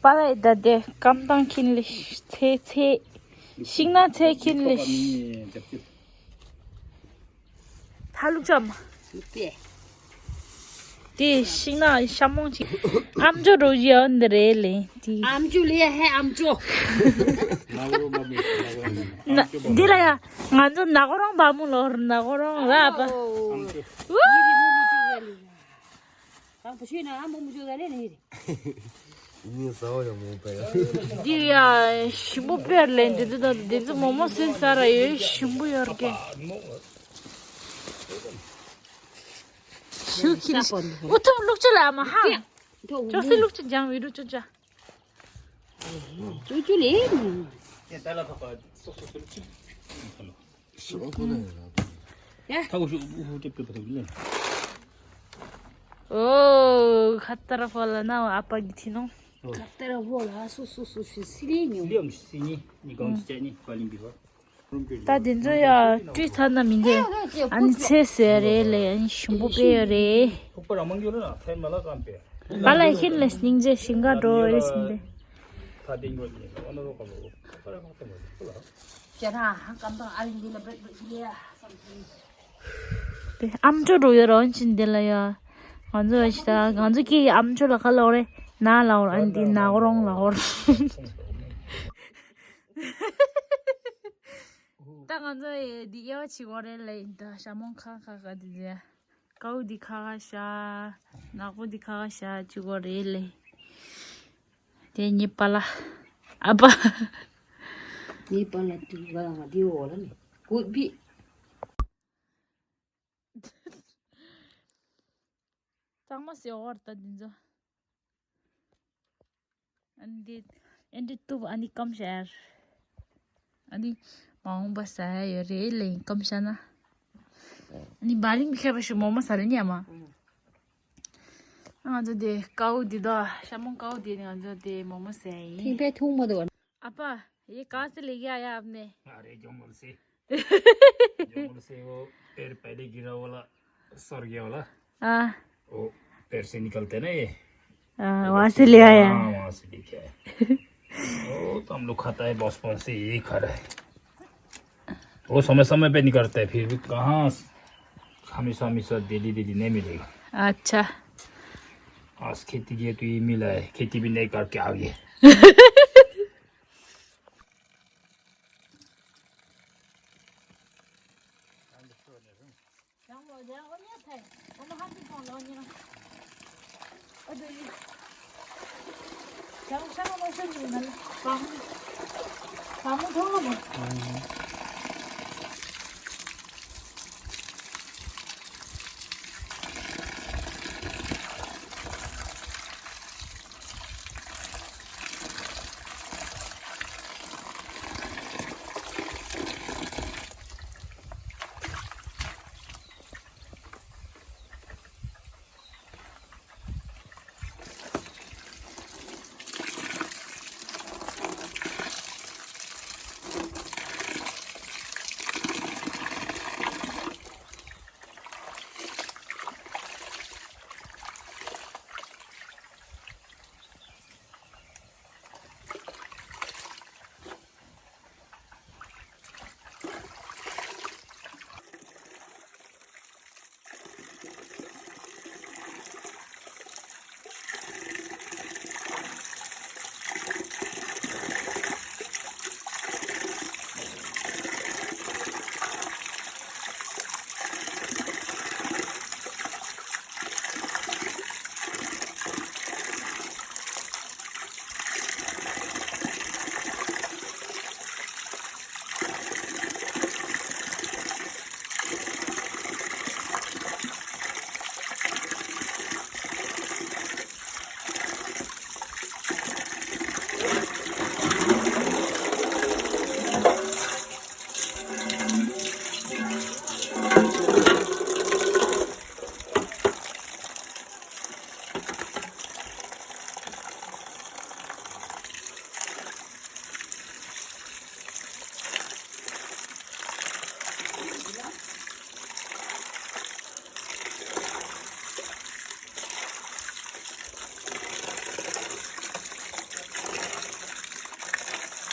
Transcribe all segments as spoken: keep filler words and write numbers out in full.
པ་ལ་ཡི་ད་དེ་སྐམ་ཐང་ཁྱིན་ལེ་ཚེ་ཚེ། ཤིང་ནགས་ཚེ་ཁྱིན་ལེ། ཐ་ལུག་ཅམ། དེ་ཤིང་ནགས་ཤ་མོང་ཅིག་ཨམ་ཅོག་རོ་ཡོད་འདི་རེད་ལེ། དེ་ཨམ་ཅོག་ལེ་ཧེ་ཨམ་ཅོག་འདི་ལ་ཡ་ང་ཚོ་ནག་རོང་བ་མོ་ལོར་ནག་རོང་ར་བ། ཨམ་ཅོག་ངས་ཟ་བ་ཡང་མོ་པས། འདི་ཡ་ཞིམ་པོ་དཔེ་ལེན་འདི་ཚོ་དང་འདི་ཚོ་མོག་མོག་སེ་ཟ་ར་ཡོད་ཞིམ་པོ་ཡོད་རྒྱུ། ཞུ་ཁྱིལ། ཨུ་ཐུམ་ལུག་ཅུ་ལ་མ་ཧང་། ཅོ་སི་ལུག་ཅུ་ལྗང་བི་རུ་ཅོ་ཅ། ཅོ་ཅོ་ལེ། ཤོག་ཁུ་ནས་ཡོད་ན། ཡ། ཐ་གོ་ཤུ་ཧུ་ཧུ་ཏེ་པེ་པེ་ཏེ་ལེ། ཨོ། ཁ་ཏ་ར་ཧྥ་ལ་ན་ཨ་པ་གི་ཐི་ནོ། ཁ་ཏ་ར་ཧྥ་ལ་སུ་སུ་སུ་ཤི་སི་ལེ་ཉོ། སི་ལེ་ཨམ་ཤི་སི་ཉི་ནི་གང་ཅི་ཅ་ནི་ཧྥ་ལིན་པི་ཧྥ། ད་དེ་ཚོ་ཡ་བཀྲུས་ཚར་ན་མི་འདོད། ཨ་ནི་ཚེ་ཟེར་རེད་ལེ། ཨ་ནི་ཞིམ་པོ་དཔེ་ཡོད་རེད། ཐུག་པ་ར་མང་རྒྱུ་ལ་ཚེ་མ་ལ་ཀམ་པེ། ང་ལ་ཧིན་ལེ་སྙིང་རྗེ་ཞིང་ཁ་འགྲོ་རེད་ཟིན་ཏེ། ད་དེ་འགོ་ནི་ཨ་ན་རོ་ཀམ་རོ་ཐུག་པ་ར་མང་ཏེ་མ་རེད་ལ། ཅ་ར་ཧང་ཀམ་པ་ཨ་རིང་འདི་ལ་བེད་བེད་ལེ་ཡ་སམ་ཐིང་། དེ་ཨམ་ཅོག་འགྲོ་ཡོད་རང་ཅིན་དེ་ལ་ཡ། ང་ཚོ་ཡ་ཤི་ད་ང་ཚོ་གི་ཨམ་ཅོག་ལ་ཁ་ལོག་རེད། ན་ལོག་རེད། ཨ་ནི་དེ་ནག་རོང་ལོག་རེད། ད་ང་ཚོ་ཡི་འདི་དབྱེ་བ་ཕྱེ་དགོས་རེད་ལེ། ད་ཤ་མོང་ཁ་ཁ་ཁ་འདི་ཟེར། ཀའུ་འདི་ཁ་ཁ་ཤ། ནག་པོ་འདི་ཁ་ཁ་ཤ་ཕྱེ་དགོས་རེད་ལེ། དེ་ཉེས་པ་ལ། ཨ་པ། ཉེས་པ་ལ་དུས་ག་ལ་ང་འདི་འོག་ལ་ནི་གུད་པི། གཙང་མ་ཟེར་བ་ད་འདི་ཚོ། ཨ་ནི་འདི་ཨེ་འདྲི་ཏུབ་ཨ་ནི་སྐམ་ཤར། ཨ་ནི་མ་འོངས་པ་ཟ་ཡ་ཡོད་རེད་ལེ་སྐམ་ཤར་ན། ཨ་ནི་བ་ལིང་མཁས་པ་ཞིག་མོག་མོག་ཟ་ལེ་ཉེ་མ། ང་ཚོ་དེ་ཀའུ་འདི་དོ་ཤ་མོང་ཀའུ་འདི་ནི་ང་ཚོ་དེ་མོག་མོག་ཟ་ཡ་ཡིན། ཐིང་པའི་ཐུང་མ་དོ། ཨ་པ། ཡེ་ག་སེ་ལེ་ག་ཡ་ཨབ་ནེ། ཨ་རེ་ཇོ་མོལ་སེ། ཇོ་མོལ་སེ་བོ་པེར་པེ་ལེ་གི་ར་བོ་ལ་སོར་གེ་བོ་ལ། ཨ། ओ पैर से निकलते ना ये। हाँ, वहाँ से ले आया। हाँ, वहाँ से लेके आया। वो तो हम लोग खाता है बचपन से, यही खा रहा है। वो समय समय पे निकलता है, फिर भी कहाँ हमेशा हमेशा डेली डेली नहीं मिलेगा। अच्छा। आज खेती किए तो ये मिला है, खेती भी नहीं करके आ गए।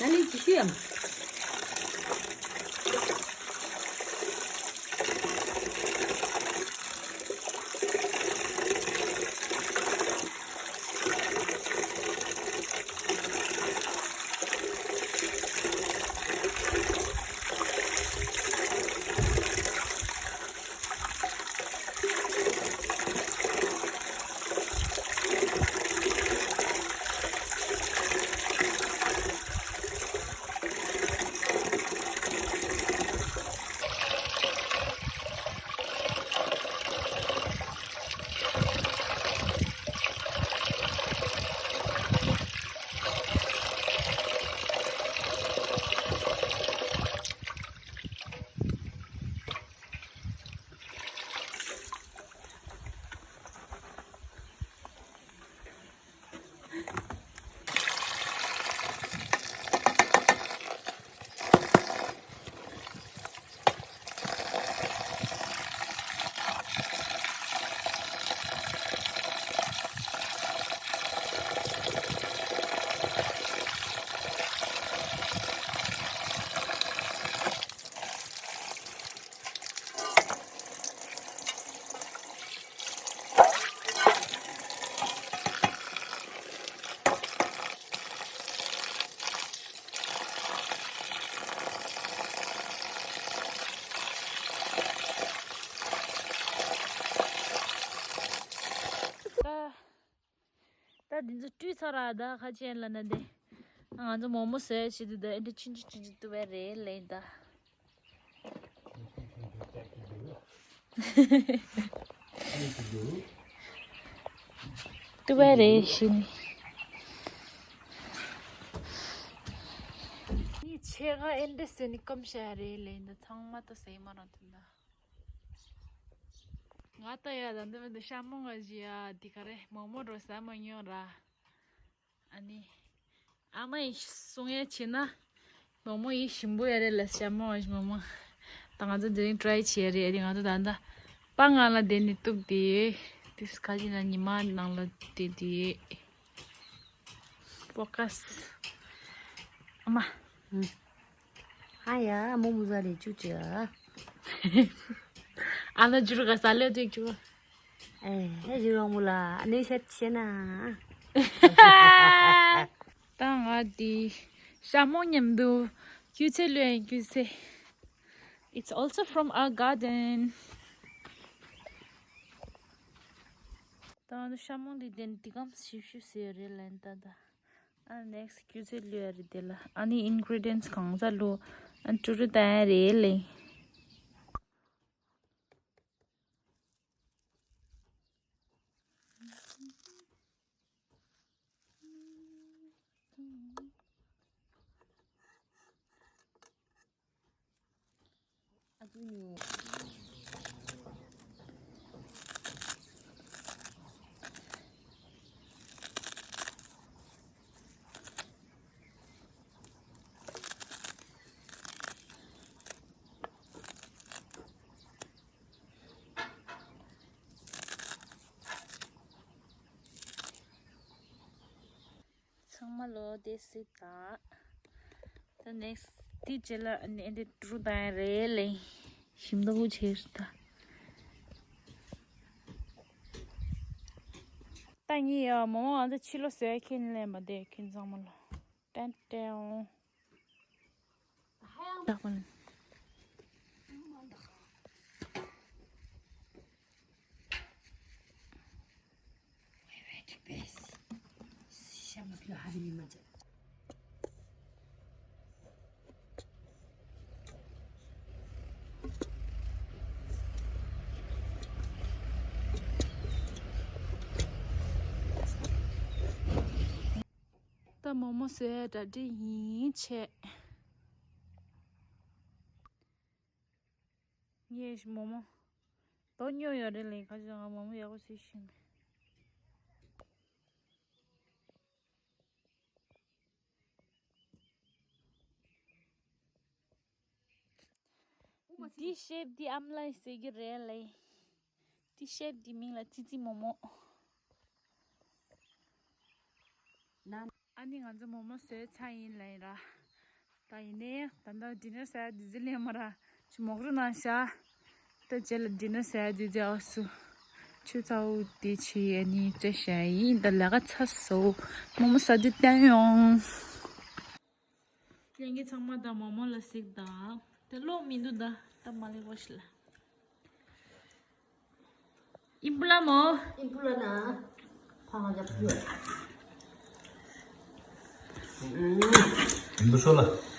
ཨ་ལས་ཅི་ཞུ་ཡམ། ད་འདི་ཚོ་བཀྲུས་ཚར་ར། ད་ཁ་ཆེན་ལ་ན་དེ། ང་ཚོ་མོག་མོག་བཟོས་བྱེད་དུས་ད་ཨེ་འདྲ་ཆུང་ཆུང་ཆུང་ཆུང་བཏུ་བས་རེད་ལེ་ད། བཏུ་བས་རེད་ཤི་ནི། ནི་ཆེ་ག་ཨེ་འདྲ་བཟོས་ནི་སྐམ་ཤ་རེད་ལེ་ད། ཚང་མ་ད་ཟེ་མ་རང་དུ་ད། ང་ལྟ་ཡ་ད་འདི་མི་འདི་ཤ་མོང་ང་ཞི་ཡ་འདི་ག་རེ་མོག་མོག་འགྲོ་ཟ་མ་མྱོང་ར། ཨ་ནི་ཨ་མ་ཡི་གསུང་ཡ་བྱེད་ན་མོག་མོག་ཡི་ཞིམ་པོ་ཡ་རེད་ལ། ཤ་མོང་ང་ཞི་མོག་མོག་ད་ང་ཚོ་འདི་རིང་ཊ་རའི་བྱེད་ཡ་རེད། ཨ་ནི་ང་ཚོ་ད་ལྟ་པ་ང་ལ་བསྡད་ནི་གཏུབ་དེ་དུས་ཁ་ཅིག་ན་ཉི་མ་ནང་ལ་བསྡད་དེ། ཕོ་ཀ་སི། ཨ་མ། ཨ་ཡ་མོ་མོ་ཟ་རེ་ཅུ་ཅུ། ཨ་ན་ཇུ་རུ་ག་ས་ལེ་ཅིག་ཅུ། ཨེ་ཧེ་ཇུ་རོང་མོ་ལ་ཨ་ནེ་ཤད་ཤེ་ན། ད་ང་དེ་ཤ་མོང་མཉམ་དུ་སྐྱུ་ཚེ་ལོས་སྐྱུ་ཚེ། It's also from our garden. ད་ང་ཚོ་ཤ་མོང་འདི་དེ་འདི་གམ་ཞིབ་ཞིབ་ཟེར་རེད་ལན་ད་ད། ཨ་ནེགསི་སྐྱུ་ཚེ་ལུས་རེད་དེ་ལ། ཨ་ནི་ཨིན་གྷི་རི་ཌི་ཡན་སི་གང་ཟ་ལུ་ཨན་ཀྲུ་རུ་ད་རེད་ལེ། ཚང་མ་ལོ་དེ་སི་ད། ད་ནེགསི་དེ་རྗེས་ལ་ཨ་ནི་ཨེ་འདི་ཀྲུ་ད་རེད་ལེ། ཞིམ་ཏོག་ཆེར་ད། ད་ངས་ཡ་མོ་མོ་ང་ཚོ་ཕྱི་ལོ་ཟེར་ཁྱེད་ལས་མ་བསྡད་ཁྱེད་ཚང་མ་ལོ། ཏན་ཏན། ད་མོག་མོག་ཟས་གྲ་སྒྲིག་ཡིན་ཆེ། ངས་མོག་མོག་དོ་སྨྱོ་ཡོད་རེད་ལེ། ཁ་ཅིག་ང་མོག་མོག་ཡག་པོ་ཟས་ཤེས་མེད། འདི་ཤེབ་འདི་ཨམ་ལ་ཟེར་གྱི་རེད་ལེ། འདི་ཤེབ་འདི་མིང་ལ་ཙི་ཙི་མོག་མོག་ཨ་ནི་ང་ཚོ་མོག་མོག་ཟས་ཚར་ཡིན་ལེ་ར། ད་ཡིན་ནའི་ད་ལྟ་ཌི་ནར་ཟ་ཡ་དུས་ཚོད་ལེན་མ་ར་ཅི་མོག་རུ་ནང་ཤ། ད་རྗེས་ལ་ཌི་ནར་ཟ་ཡ་དུས་ཚོད་ཨ་སུ། ཆུ་ཚ་བོ་དེ་ཆི་ཡ་ནི་རྩེ་ཤ་ཡིན། ད་ལས་ཀ་ཚ་སོ། མོག་མོག་ཟ་དུས་བསྟན་ཡོང་། ལྷན་རྒྱས་ཚང་མ་ད་མོག་མོག་ལ་གཟིགས་དང་། དེ་ལོག་མི་འདུག་ད་ད་མ་ལེ་བ་ཤི་ལ། ཨིམ་པུ་ལ་མོ། ཨིམ་པུ་ལ་ན། ཕ་ང་རྒྱབ་ཡོད། ཨིམ་པུ་ཤོ་ལ།